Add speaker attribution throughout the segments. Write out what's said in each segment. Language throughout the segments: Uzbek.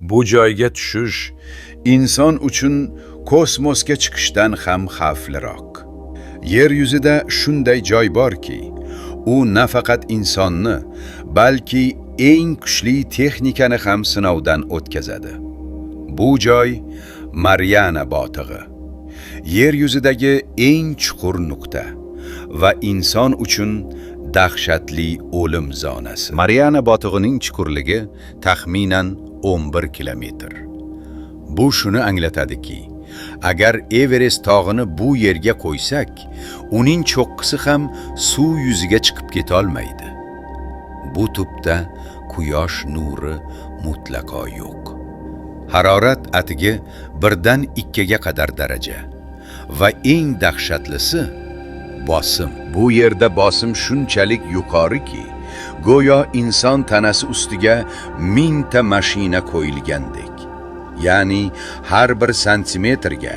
Speaker 1: Bu joyga tushish inson uchun kosmosga chiqishdan ham xavfliroq. Yer yuzida shunday joy borki, u nafaqat insonni, balki eng kuchli texnikani ham sinovdan o'tkazadi. Bu joy Mariana botig'i. Yer yuzidagi eng chuqur nuqta va inson uchun dahshatli o'lim zonasi. Mariana botig'ining chuqurligi taxminan 11 kilometr. Bu shuni anglatadiki, agar Everest tog'ini bu yerga qo'ysak, uning cho'qqisi ham suv yuziga chiqib ketolmaydi. Bu tubda quyosh nuri mutlaqo yo'q. Harorat atigi 1 dan 2ga qadar daraja va eng dahshatlisi bosim. Bu yerda bosim shunchalik yuqoriki, go'yo inson tanasi ustiga mingta mashina qo'yilgandek. Ya'ni har bir santimetrga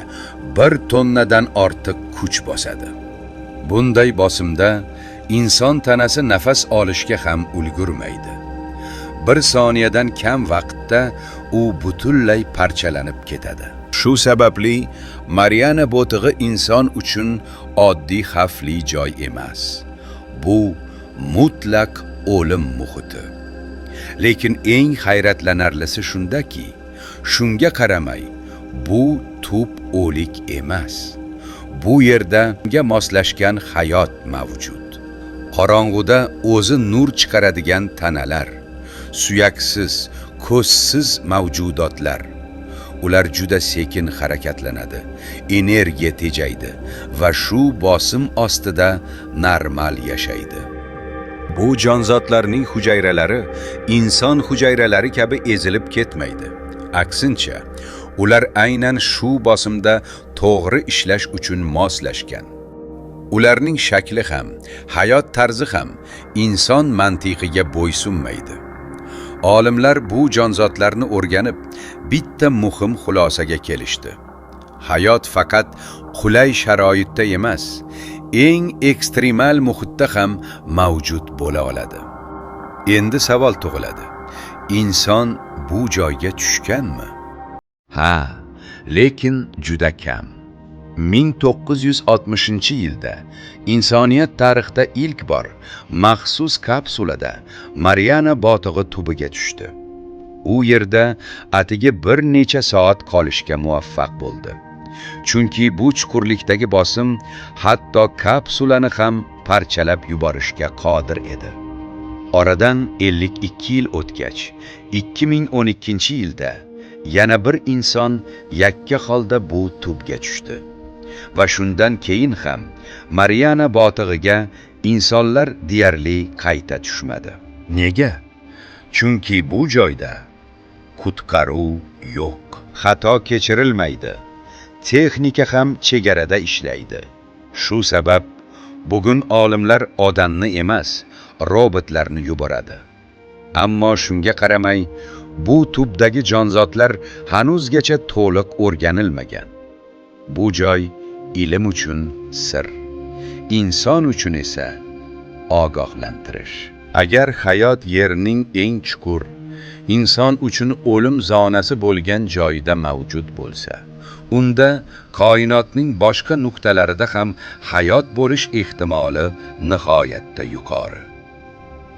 Speaker 1: 1 tonnadan ortiq kuch bosadi. Bunday bosimda inson tanasi nafas olishga ham ulgurmaydi. 1 soniyadan kam vaqtda u butunlay parchalanib ketadi. Shu sababli Mariana bo'tig'i inson uchun oddiy xavfli joy emas. Bu mutlaq o'lim muhiti. Lekin eng hayratlanarlisi shundaki, shunga qaramay bu tub o'lik emas. Bu yerda unga moslashgan hayot mavjud. Qorong'uda o'zi nur chiqaradigan tanalar, suyaksiz, ko'zsiz mavjudotlar. Ular juda sekin harakatlanadi, energiya tejaydi va shu bosim ostida normal yashaydi. Bu jonzotlarning hujayralari inson hujayralari kabi ezilib ketmaydi. Aksincha, ular aynan shu bosimda to'g'ri ishlash uchun moslashgan. Ularning shakli ham, hayot tarzi ham inson mantiqiga bo'ysunmaydi. Olimlar bu jonzotlarni o'rganib, bitta muhim xulosaga kelishdi. Hayot faqat qulay sharoitda emas, eng ekstremal muhitda ham mavjud bo'la oladi. Endi savol tug'iladi. Inson bu joyga tushganmi? Ha, lekin juda kam. 1960-yilda insoniyat tarixda ilk bor maxsus kapsulada Mariana botig'i tubiga tushdi. U yerda atigi bir necha soat qolishga muvaffaq bo'ldi. Chunki bu chuqurlikdagi bosim hatto kapsulani ham parchalab yuborishga qodir edi. Oradan 52 yil o'tgach, 2012-yilda yana bir inson yakka holda bu tubga tushdi. Va shundan keyin ham Mariana botig'iga insonlar deyarli qayta tushmadi. Nega? Chunki bu joyda qutqaruv yo'q. Xato kechirilmaydi. Texnika ham chegarada ishlaydi. Shu sabab bugun olimlar odamni emas, robotlarni yuboradi. Ammo shunga qaramay, bu tubdagi jonzotlar hanuzgacha to'liq o'rganilmagan. Bu joy ilm uchun sir, inson uchun esa ogohlantirish.
Speaker 2: Agar hayot yerning eng chuqur, inson uchun o'lim zonasi bo'lgan joyida mavjud bo'lsa, unda koinotning boshqa nuqtalarida ham hayot bo'lish ehtimoli nihoyatda yuqori.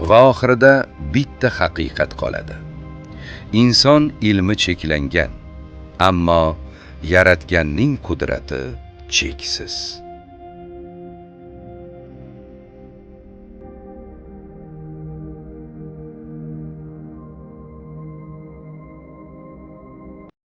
Speaker 2: Va oxirida bitta haqiqat qoladi. Inson ilmi cheklangan, ammo Yaratganning qudrati cheksiz.